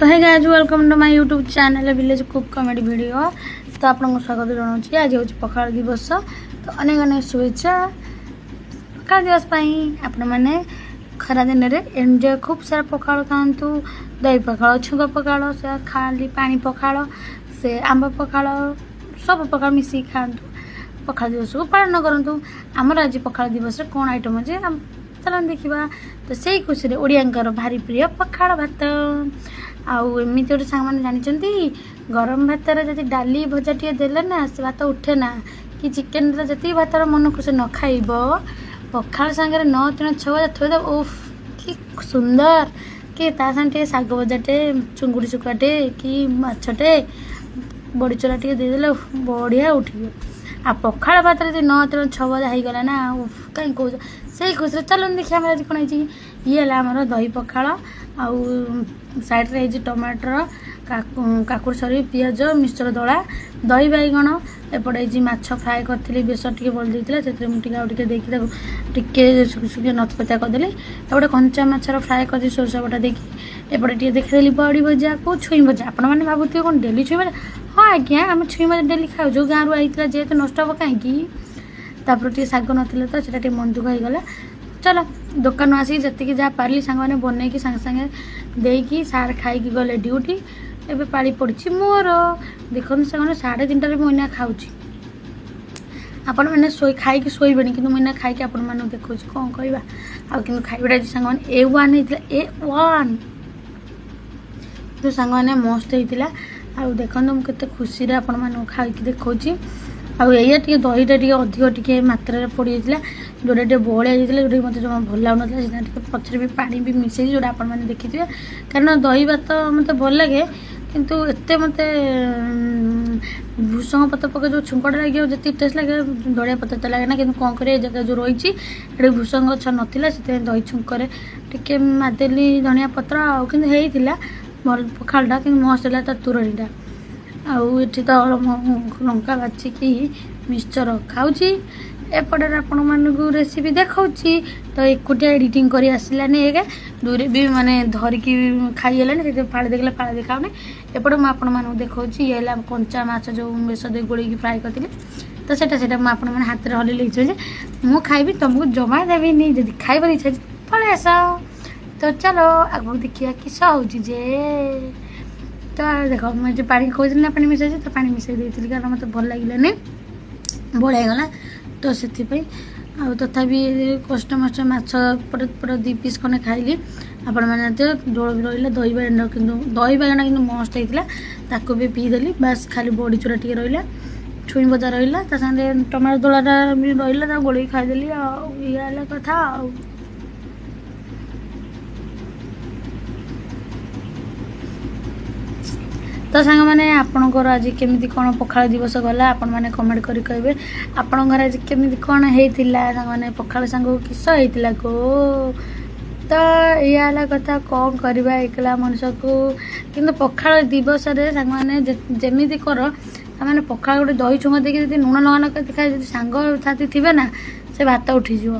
ତ hey guys, welcome to my YouTube channel Village Cook Comedy Video। ତ ଆପଣଙ୍କୁ ସ୍ୱାଗତ ଜଣାଉଛି। ଆଜି ହେଉଛି ପଖାଳ ଦିବସ, ତ ଅନେକ ଅନେକ ଶୁଭେଚ୍ଛା ପଖାଳ ଦିବସ ପାଇଁ। ଆପଣମାନେ ଖରା ଦିନରେ ଏନ୍ଜୟ ଖୁବ୍ ସାରା ପଖାଳ ଖାଆନ୍ତୁ। ଦହି ପଖାଳ, ଛୁଙ୍କ ପଖାଳ, ସେ ଖାଲି ପାଣି ପଖାଳ, ସେ ଆମ୍ବ ପଖାଳ, ସବୁ ପଖାଳ ମିଶିକି ଖାଆନ୍ତୁ। ପଖାଳ ଦିବସକୁ ପାଳନ କରନ୍ତୁ। ଆମର ଆଜି ପଖାଳ ଦିବସରେ କ'ଣ ଆଇଟମ୍ ଅଛି, ଚାଲନ୍ତୁ ଦେଖିବା। ତ ସେଇ ଖୁସିରେ ଓଡ଼ିଆଙ୍କର ଭାରି ପ୍ରିୟ ପଖାଳ ଭାତ। ଆଉ ଏମିତି ଗୋଟେ ସାଙ୍ଗମାନେ ଜାଣିଛନ୍ତି, ଗରମ ଭାତରେ ଯଦି ଡାଲି ଭଜା ଟିକେ ଦେଲେ ନା, ସେ ଭାତ ଉଠେ ନା, କି ଚିକେନ୍ ଦେଲେ ଯେତିକି ଭାତର ମନ ଖୁସି ନ ଖାଇବ, ପଖାଳ ସାଙ୍ଗରେ 9 ତିଣ 6 ଭଜା ଥୋଇଦେବ, ଓଫ୍ କି ସୁନ୍ଦର! କି ତା ସାଙ୍ଗେ ଟିକେ ଶାଗ ଭଜାଟେ, ଚୁଙ୍ଗୁଡ଼ି ଶୁଖୁଆଟେ କି ମାଛଟେ, ବଡ଼ିଚୁରା ଟିକେ ଦେଇଦେଲେ ବଢ଼ିଆ ଉଠିବ। ଆଉ ପଖାଳ ଭାତରେ ଯଦି 9 ତିଣ 6 ଭଜା ହେଇଗଲା ନା, ଉଫ୍ କାହିଁ କହୁଛ। ସେଇ ଖୁସିରେ ଚାଲନ୍ତୁ ଦେଖିବା ଆମର ଆଜି କ'ଣ ହେଇଛି। ଇଏ ହେଲା ଆମର ଦହି ପଖାଳ, ଆଉ ସାଇଡ଼୍ରେ ହେଇଛି ଟମାଟର, କାକୁଡ଼ି ସରି ପିଆଜ ମିକ୍ସଚର ଦଳା, ଦହି ବାଇଗଣ। ଏପଟେ ହେଇଛି ମାଛ ଫ୍ରାଏ କରିଥିଲି, ବେସର ଟିକେ ବଳି ଦେଇଥିଲା, ସେଥିରେ ମୁଁ ଟିକେ ଆଉ ଟିକେ ଦେଇକି ତାକୁ ଟିକେ ଶୁଖି ଶୁଖି ନଥପତିଆ କରିଦେଲି। ଏପଟେ କଞ୍ଚା ମାଛର ଫ୍ରାଏ କରିଥିଲି ସୋରିଷ ବଟା ଦେଇକି। ଏପଟେ ଟିକେ ଦେଖିଦେଲି ବଡ଼ି ଭଜାକୁ ଛୁଇଁ ଭଜା। ଆପଣମାନେ ଭାବୁଥିବେ କ'ଣ ଡେଲି ଛୁଇଁ ଭଜା? ହଁ ଆଜ୍ଞା, ଆମେ ଛୁଇଁ ଭଜା ଡେଲି ଖାଉଛୁ। ଗାଁରୁ ଆଇଥିଲା ଯେହେତୁ, ନଷ୍ଟ ହେବ କାହିଁକି? ତାପରେ ଟିକେ ଶାଗ ନଥିଲା ତ ସେଇଟା ଟିକେ ମନ ଦୁଃଖ ହେଇଗଲା। ଚାଲ, ଦୋକାନରୁ ଆସିକି ଯେତିକି ଯାହା ପାରିଲି ସାଙ୍ଗମାନେ ବନେଇକି ସାଙ୍ଗେ ସାଙ୍ଗେ ଦେଇକି ସାର୍ ଖାଇକି ଗଲେ ଡ୍ୟୁଟି। ଏବେ ପାଳି ପଡ଼ିଛି ମୋର। ଦେଖନ୍ତୁ ସାଙ୍ଗମାନେ, 3:30ରେ ମୁଁ ଏଇନା ଖାଉଛି। ଆପଣମାନେ ଶୋଇ ଖାଇକି ଶୋଇବେନି, କିନ୍ତୁ ମୁଁ ଏଇନା ଖାଇକି ଆପଣମାନଙ୍କୁ ଦେଖାଉଛି। କ'ଣ କହିବା ଆଉ? କିନ୍ତୁ ଖାଇବାଟା ଆଜି ସାଙ୍ଗମାନେ ଏ ୱାନ୍ ହେଇଥିଲା, ଏ ୱାନ୍। କିନ୍ତୁ ସାଙ୍ଗମାନେ ମସ୍ତ ହେଇଥିଲା। ଆଉ ଦେଖନ୍ତୁ, ମୁଁ କେତେ ଖୁସିରେ ଆପଣମାନଙ୍କୁ ଖାଇକି ଦେଖାଉଛି। ଆଉ ଏଇଆ ଟିକେ ଦହିଟା ଟିକେ ଅଧିକ ଟିକେ ମାତ୍ରାରେ ପଡ଼ିଯାଇଥିଲା, ଯେଉଁଟା ଟିକେ ବହଳିଆ ଯାଇଥିଲା, ଯେଉଁଟାକି ମୋତେ ଜମା ଭଲ ଲାଗୁନଥିଲା। ସେଥିପାଇଁ ଟିକେ ପଛରେ ବି ପାଣି ବି ମିଶାଇଛି, ଯେଉଁଟା ଆପଣମାନେ ଦେଖିଥିବେ। କାରଣ ଦହି ଭାତ ମୋତେ ଭଲ ଲାଗେ, କିନ୍ତୁ ଏତେ ମୋତେ ଭୃସଙ୍ଗ ପତ୍ର ପକେଇ ଯେଉଁ ଛୁଙ୍କଟା ଲାଗିବ, ଯେତିକି ଟେଷ୍ଟ ଲାଗେ, ଧଣିଆ ପତ୍ର ତ ଲାଗେ ନା। କିନ୍ତୁ କ'ଣ କରିବା, ଏ ଜାଗା ଯେଉଁ ରହିଛି ଏଠି ଭୃସଙ୍ଗ ଗଛ ନଥିଲା, ସେଥିପାଇଁ ଦହି ଛୁଙ୍କରେ ଟିକେ ମାରିଦେଲି ଧଣିଆ ପତ୍ର। ଆଉ କିନ୍ତୁ ହେଇଥିଲା ଭଲ ପଖାଳଟା, କିନ୍ତୁ ମସ୍ତ ହେଲା ତା ତୋରାଣିଟା। ଆଉ ଏଠି ତ ଲଙ୍କା ବାଛିକି ମିକ୍ସଚର ଖାଉଛି, ଏପଟରେ ଆପଣମାନଙ୍କୁ ରେସିପି ଦେଖାଉଛି। ତ ଏକୁଟିଆ ଏଡ଼ିଟିଂ କରି ଆସିଲାନି ଏକ, ଦୂରେ ବି ମାନେ ଧରିକି ଖାଇ ହେଲାନି, ସେଥିପାଇଁ ଫାଳେ ଦେଖିଲେ ଫାଳେ ଦେଖାଉନି। ଏପଟେ ମୁଁ ଆପଣମାନଙ୍କୁ ଦେଖାଉଛି। ଇଏ ହେଲା କଞ୍ଚା ମାଛ ଯେଉଁ ବେସର ଦେଇ ଗୋଳେଇକି ଫ୍ରାଏ କରିଥିଲି। ତ ସେଇଟା ମୁଁ ଆପଣମାନେ ହାତରେ ହଲେଇ ଲେଖିଛି ଯେ ମୁଁ ଖାଇବି, ତୁମକୁ ଜମା ଦେବିନି। ଯଦି ଖାଇବାର ଇଚ୍ଛା ଅଛି, ପଳେଇ ଆସ। ତ ଚାଲ ଆଗକୁ ଦେଖିବା କିସ ହେଉଛି ଯେ। ତ ଦେଖ, ମୁଁ ଏଠି ପାଣି କହୁଥିଲି ନା ପାଣି ମିଶାଇଛି, ତ ପାଣି ମିଶାଇ ଦେଇଥିଲି, କାରଣ ମୋତେ ଭଲ ଲାଗିଲାନି, ବଳିଆ ହେଇଗଲା ତ ସେଥିପାଇଁ। ଆଉ ତଥାପି କଷ୍ଟ ମଷ୍ଟ ମାଛ ପଟେ ପଟେ 2 ପିସ୍ ଖଣ୍ଡେ ଖାଇଲି। ଆପଣମାନେ ତ ଝୋଳ ବି ରହିଲା, ଦହି ବାଇଗଣ, କିନ୍ତୁ ଦହି ବାଇଗଣ କିନ୍ତୁ ମସ୍ତ ହେଇଥିଲା, ତାକୁ ବି ପିଇଦେଲି। ବାସ୍, ଖାଲି ବଡ଼ି ଚୁରା ଟିକେ ରହିଲା, ଛୁଇଁ ଭଜା ରହିଲା, ତା ସାଙ୍ଗରେ ଟମାଟୋ ଦୋଳାଟା ବି ରହିଲା, ତାକୁ ଗୋଳେଇକି ଖାଇଦେଲି। ଆଉ ଇଏ ହେଲା କଥା। ଆଉ ତ ସାଙ୍ଗମାନେ, ଆପଣଙ୍କର ଆଜି କେମିତି କ'ଣ ପଖାଳ ଦିବସ ଗଲା, ଆପଣମାନେ କମେଣ୍ଟ କରି କହିବେ। ଆପଣଙ୍କ ଘରେ ଆଜି କେମିତି କ'ଣ ହେଇଥିଲା ସାଙ୍ଗମାନେ? ପଖାଳ ସାଙ୍ଗକୁ କିସ ହେଇଥିଲା ଗୋ? ତ ଏଇଆ ହେଲା କଥା, କ'ଣ କରିବା ଏକଲା ମଣିଷକୁ। କିନ୍ତୁ ପଖାଳ ଦିବସରେ ସାଙ୍ଗମାନେ ଯେମିତି କର, ତାମାନେ ପଖାଳ ଗୋଟେ ଦହି ଛୁଙ୍କ ଦେଇକି ଯଦି ଲୁଣ ଲଙ୍କା ନ ଖାଇ ଯଦି ସାଙ୍ଗ ସାଥି ଥିବେ ନା, ସେ ଭାତ ଉଠିଯିବ।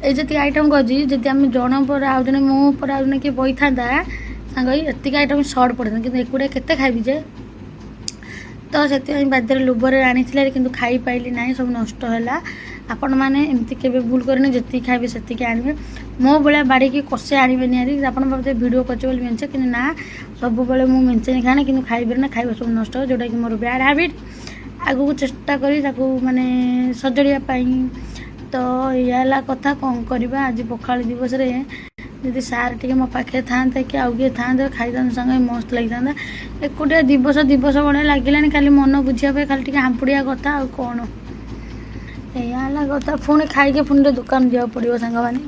ଏଇ ଯେତିକି ଆଇଟମ୍ କରିଛି, ଯଦି ଆମେ ଜଣ ପରେ ଆଉ ଜଣେ, ମୁଁ ପରେ ଆଉ ଜଣେ କିଏ ବଇଥାନ୍ତା, ସାଙ୍ଗ ହେଇ ଏତିକି ଆଇଟମ୍ ସର୍ଟ ପଡ଼ିଥାନ୍ତା। କିନ୍ତୁ ଏକୁଟିଆ କେତେ ଖାଇବି ଯେ? ତ ସେଥିପାଇଁ ବାଧ୍ୟରେ ଲୋଭରେ ଆଣିଥିଲେ, କିନ୍ତୁ ଖାଇପାରିଲି ନାହିଁ, ସବୁ ନଷ୍ଟ ହେଲା। ଆପଣମାନେ ଏମିତି କେବେ ଭୁଲ କରିନି, ଯେତିକି ଖାଇବେ ସେତିକି ଆଣିବେ। ମୋ ଭଳିଆ ବାଡ଼ିକି କଷେ ଆଣିବେନି ହାରି। ଆପଣ ଭାବୁଥିବେ ଭିଡ଼ିଓ କରିଛ ବୋଲି ମେଞ୍ଚେ, କିନ୍ତୁ ନା, ସବୁବେଳେ ମୁଁ ମେଞ୍ଚେ ଖାଏନା, କିନ୍ତୁ ଖାଇପାରେ ନା, ଖାଇବା ସବୁ ନଷ୍ଟ ହେବ, ଯେଉଁଟାକି ମୋର ବ୍ୟାଡ଼ ହ୍ୟାବିଟ୍। ଆଗକୁ ଚେଷ୍ଟା କରି ତାକୁ ମାନେ ସଜାଡ଼ିବା ପାଇଁ। ତ ଏଇଆ ହେଲା କଥା, କ'ଣ କରିବା? ଆଜି ପଖାଳ ଦିବସରେ ଯଦି ସାର୍ ଟିକେ ମୋ ପାଖରେ ଥାନ୍ତେ କି ଆଉ କିଏ ଥାନ୍ତେ, ଖାଇଥାନ୍ତୁ ସାଙ୍ଗ, ମସ୍ତ ଲାଗିଥାନ୍ତା। ଏକୁଟିଆ ଦିବସ ଦିବସ ଭଳିଆ ଲାଗିଲାଣି। ଖାଲି ମନ ବୁଝିବା ପାଇଁ ଖାଲି ଟିକେ ହାମ୍ପୁଡ଼ିବା କଥା, ଆଉ କ'ଣ? ଏଇଆ ହେଲା କଥା। ପୁଣି ଖାଇକି ପୁଣି ଟିକେ ଦୋକାନ ଯିବାକୁ ପଡ଼ିବ ସାଙ୍ଗମାନେ।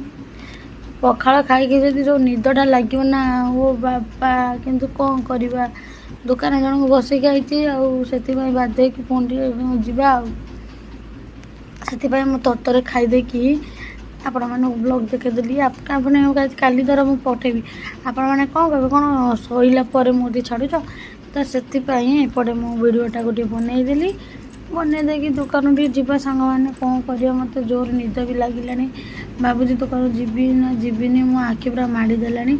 ପଖାଳ ଖାଇକି ଯଦି ଯେଉଁ ନିଦଟା ଲାଗିବ ନା, ଓ ବାବା! କିନ୍ତୁ କ'ଣ କରିବା, ଦୋକାନ ଜଣଙ୍କୁ ବସେଇକି ଆଇଛି, ଆଉ ସେଥିପାଇଁ ବାଧ୍ୟ ହେଇକି ପୁଣି ଟିକେ ଯିବା। ଆଉ ସେଥିପାଇଁ ମୁଁ ତରତରରେ ଖାଇଦେଇକି ଆପଣମାନଙ୍କୁ ବ୍ଲଗ୍ ଦେଖେଇଦେଲି। ଆପଣ କାଲି ଧର ମୁଁ ପଠେଇବି, ଆପଣମାନେ କ'ଣ କହିବେ? କ'ଣ ସରିଲା ପରେ ମୁଁ ଟିକେ ଛାଡ଼ୁଛ? ତ ସେଥିପାଇଁ ଏପଟେ ମୁଁ ଭିଡ଼ିଓଟାକୁ ଟିକେ ବନେଇଦେଲି। ବନେଇ ଦେଇକି ଦୋକାନ ଟିକେ ଯିବା ସାଙ୍ଗମାନେ, କ'ଣ କରିବା? ମୋତେ ଜୋର ନିଦ ବି ଲାଗିଲାଣି। ଭାବୁଛି ଦୋକାନ ଯିବି ନା ଯିବିନି, ମୋ ଆଖି ପୁରା ମାଡ଼ି ଦେଲାଣି।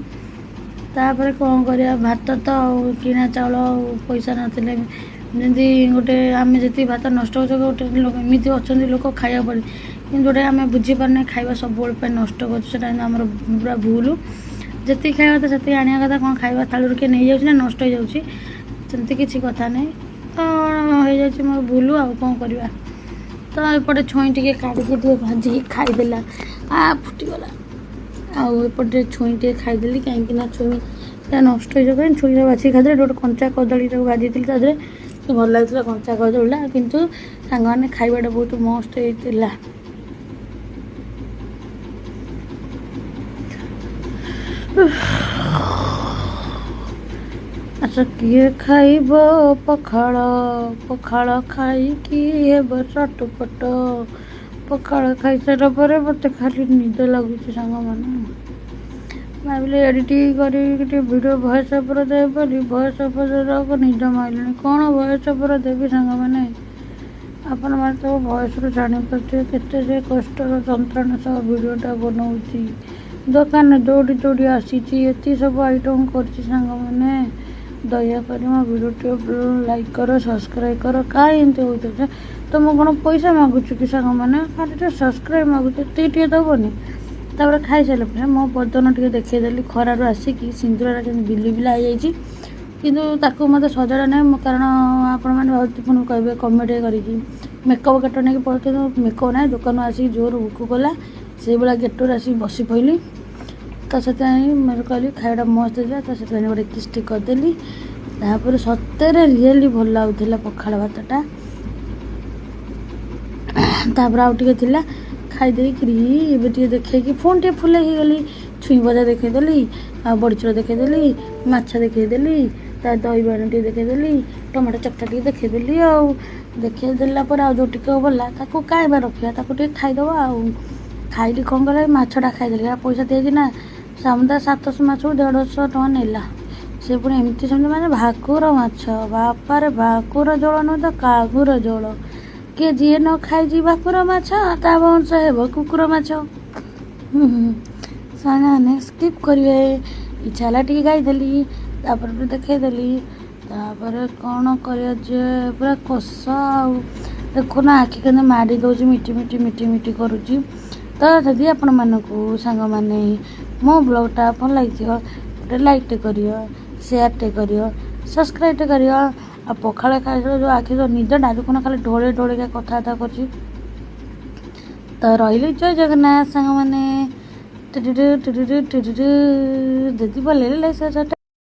ତାପରେ କ'ଣ କରିବା, ଭାତ ତ ଆଉ କିଣା ଚାଉଳ, ଆଉ ପଇସା ନଥିଲେ ଯେମିତି ଗୋଟେ ଆମେ ଯେତିକି ଭାତ ନଷ୍ଟ କରୁଛୁ, ଗୋଟେ ଲୋକ ଏମିତି ଅଛନ୍ତି ଲୋକ ଖାଇବାକୁ ପଡ଼େ, କିନ୍ତୁ ଯେଉଁଟା ଆମେ ବୁଝିପାରୁନେ, ଖାଇବା ସବୁବେଳେ ପାଇଁ ନଷ୍ଟ କରୁଛୁ, ସେଇଟା କିନ୍ତୁ ଆମର ପୁରା ଭୁଲ। ଯେତିକି ଖାଇବା କଥା ସେତିକି ଆଣିବା କଥା। କ'ଣ ଖାଇବା ଥାଳିରୁ କିଏ ନେଇଯାଉଛି ନା ନଷ୍ଟ ହେଇଯାଉଛି? ସେମିତି କିଛି କଥା ନାହିଁ। ତ ହେଇଯାଉଛି ମୋର ଭୁଲ, ଆଉ କ'ଣ କରିବା। ତ ଏପଟେ ଛୁଇଁ ଟିକେ କାଢ଼ିକି ଟିକେ ଭାଜିକି ଖାଇଦେଲା, ଆ ଫୁଟିଗଲା। ଆଉ ଏପଟେ ଛୁଇଁ ଟିକେ ଖାଇଦେଲି, କାହିଁକି ନା ଛୁଇଁ ନଷ୍ଟ ହେଇଯିବ କାହିଁ, ଛୁଇଁଟା ବାଛିକି ଖାଇଦେଲି। ଗୋଟେ କଞ୍ଚା କଦଳୀଟାକୁ ଭାଜିଥିଲି ତା ଦେହରେ, ଭଲ ଲାଗୁଥିଲା କଞ୍ଚା କଦଳୀଟା। କିନ୍ତୁ ସାଙ୍ଗମାନେ, ଖାଇବାଟା ବହୁତ ମସ୍ତ ହେଇଥିଲା। ଆଚ୍ଛା, କିଏ ଖାଇବ ପଖାଳ? ପଖାଳ ଖାଇକି ହେବ ଚଟପଟ। ପଖାଳ ଖାଇସାରିଲା ପରେ ମୋତେ ଖାଲି ନିଦ ଲାଗୁଛି ସାଙ୍ଗମାନେ। ଭାବିଲି ଏଡ଼ିଟିଂ କରିକି ଟିକେ ଭିଡ଼ିଓ ଭଏସ୍ ଓଭର୍ ଦେବି ବୋଲି, ଭଏସ୍ ଓଭର୍ ଦେବାକୁ ନିଦ ମାଇଲାଣି। କ'ଣ ଭଏସ୍ ଓଭର୍ ଦେବି ସାଙ୍ଗମାନେ? ଆପଣମାନେ ତ ଭଏସ୍ରୁ ଜାଣିପାରୁଥିବେ କେତେ ଯେ କଷ୍ଟର ଯନ୍ତ୍ରଣା ସହ ଭିଡ଼ିଓଟା ବନାଉଛି। ଦୋକାନ ଦୌଡ଼ି ଦୌଡ଼ି ଆସିଛି, ଏତିକି ସବୁ ଆଇଟମ୍ କରିଛି। ସାଙ୍ଗମାନେ, ଦୟାକରି ମୋ ଭିଡ଼ିଓଟି ଲାଇକ୍ କର, ସବସ୍କ୍ରାଇବ୍ କର। କାହିଁ ଏମିତି ହେଉଛ ଯେ? ତ ମୁଁ କ'ଣ ପଇସା ମାଗୁଛି କି ସାଙ୍ଗମାନେ? ଖାଲି ଟିକେ ସବସ୍କ୍ରାଇବ୍ ମାଗୁଛି, ଏତିକି ଟିକେ ଦେବନି? ତାପରେ ଖାଇସାରିଲା ପରେ ମୋ ବଦନ ଟିକେ ଦେଖେଇଦେଲି। ଖରାରୁ ଆସିକି ସିନ୍ଦୁରଟା କେମିତି ବିଲି ବିଲା ହେଇଯାଇଛି, କିନ୍ତୁ ତାକୁ ମୋତେ ସଜଡ଼ା ନାହିଁ ମୁଁ, କାରଣ ଆପଣମାନେ ଭାବୁଛି ପୁଣି କହିବେ କମେଡ଼ି କରିକି ମେକଅପ୍ ଗେଟ ନେଇକି ପଳଉଛି। କିନ୍ତୁ ମେକଅପ୍ ନାହିଁ, ଦୋକାନରୁ ଆସିକି ଜୋର ଭୋକ କଲା, ସେଇଭଳିଆ ଗେଟରୁ ଆସିକି ବସି ପଡ଼ିଲି। ତ ସେଥିପାଇଁ ମୁଁ କହିଲି ଖାଇବାଟା ମସ୍ତ ହେଇଥିଲା, ତ ସେଥିପାଇଁ ଗୋଟେ କିସ୍ଟି କରିଦେଲି। ତାପରେ ସତରେ ରିଏଲି ଭଲ ଲାଗୁଥିଲା ପଖାଳ ଭାତଟା। ତାପରେ ଆଉ ଟିକେ ଥିଲା, ଖାଇ ଦେଇକିରି ଏବେ ଟିକେ ଦେଖେଇକି ଫୋନ୍ ଟିକେ ଫୁଲେଇ ହେଇଗଲି। ଛୁଇଁ ଭଜା ଦେଖେଇଦେଲି, ଆଉ ବଡ଼ିଚୁରା ଦେଖେଇଦେଲି, ମାଛ ଦେଖେଇଦେଲି, ତା ଦହି ବାଇଗଣ ଟିକେ ଦେଖେଇଦେଲି, ଟମାଟୋ ଚକଟା ଟିକେ ଦେଖେଇଦେଲି। ଆଉ ଦେଖେଇ ଦେଲା ପରେ ଆଉ ଯେଉଁ ଟିକେ ବଳିଲା, ତାକୁ କାଇଁ ବା ରଖିବା, ତାକୁ ଟିକେ ଖାଇଦେବା। ଆଉ ଖାଇଲି, କ'ଣ କଲା, ମାଛଟା ଖାଇଦେଲି। ପଇସା ଦିଆଯାଇଛି ନା, ସମୁଦାୟ 700 ମାଛକୁ 150 ଟଙ୍କା ନେଲା। ସେ ପୁଣି ଏମିତି ସେମିତି ମାନେ ଭାକୁର ମାଛ। ବାପାରେ, ଭାକୁର ଝୋଳ ନୁହେଁ ତ କାଗୁର ଝୋଳ। କିଏ ଯିଏ ନ ଖାଇଛି ଭାକୁର ମାଛ, ତା ବଂଶ ହେବ କୁକୁର ମାଛ। ସାଙ୍ଗମାନେ, ସ୍କିପ୍ କରିବେ। ଇଚ୍ଛା ହେଲା ଟିକେ ଗାଇଦେଲି, ତାପରେ ବି ଦେଖେଇଦେଲି। ତାପରେ କ'ଣ କରିବା ଯେ ପୁରା କଷ, ଆଉ ଦେଖୁନ ଆଖି କେମିତି ମାଡ଼ି ଦେଉଛି, ମିଟି ମିଟି ମିଟି ମିଟି କରୁଛି। ତ ଯଦି ଆପଣମାନଙ୍କୁ ସାଙ୍ଗମାନେ ମୋ ବ୍ଲଗ୍ଟା ଭଲ ଲାଗିଥିବ, ଗୋଟେ ଲାଇକ୍ଟେ କରିବ, ସେୟାରଟେ କରିବ, ସବସ୍କ୍ରାଇବ୍ଟେ କରିବ। ଆଉ ପଖାଳ ଖାଇସାରିଲା ଯେଉଁ ଆଖି ଯେଉଁ ନିଦଟା, ଦେଖୁନ ଖାଲି ଢୋଳେଇ ଢୋଳେଇକା କଥାବାର୍ତ୍ତା କରୁଛି। ତ ରହିଲି, ଜୟ ଜଗନ୍ନାଥ ସାଙ୍ଗମାନେ। ଟୁଟୁଟୁ ଟୁଟୁଟୁ ଟୁଟୁଟୁ। ଯଦି ଭଲ ଲାଗିଲା।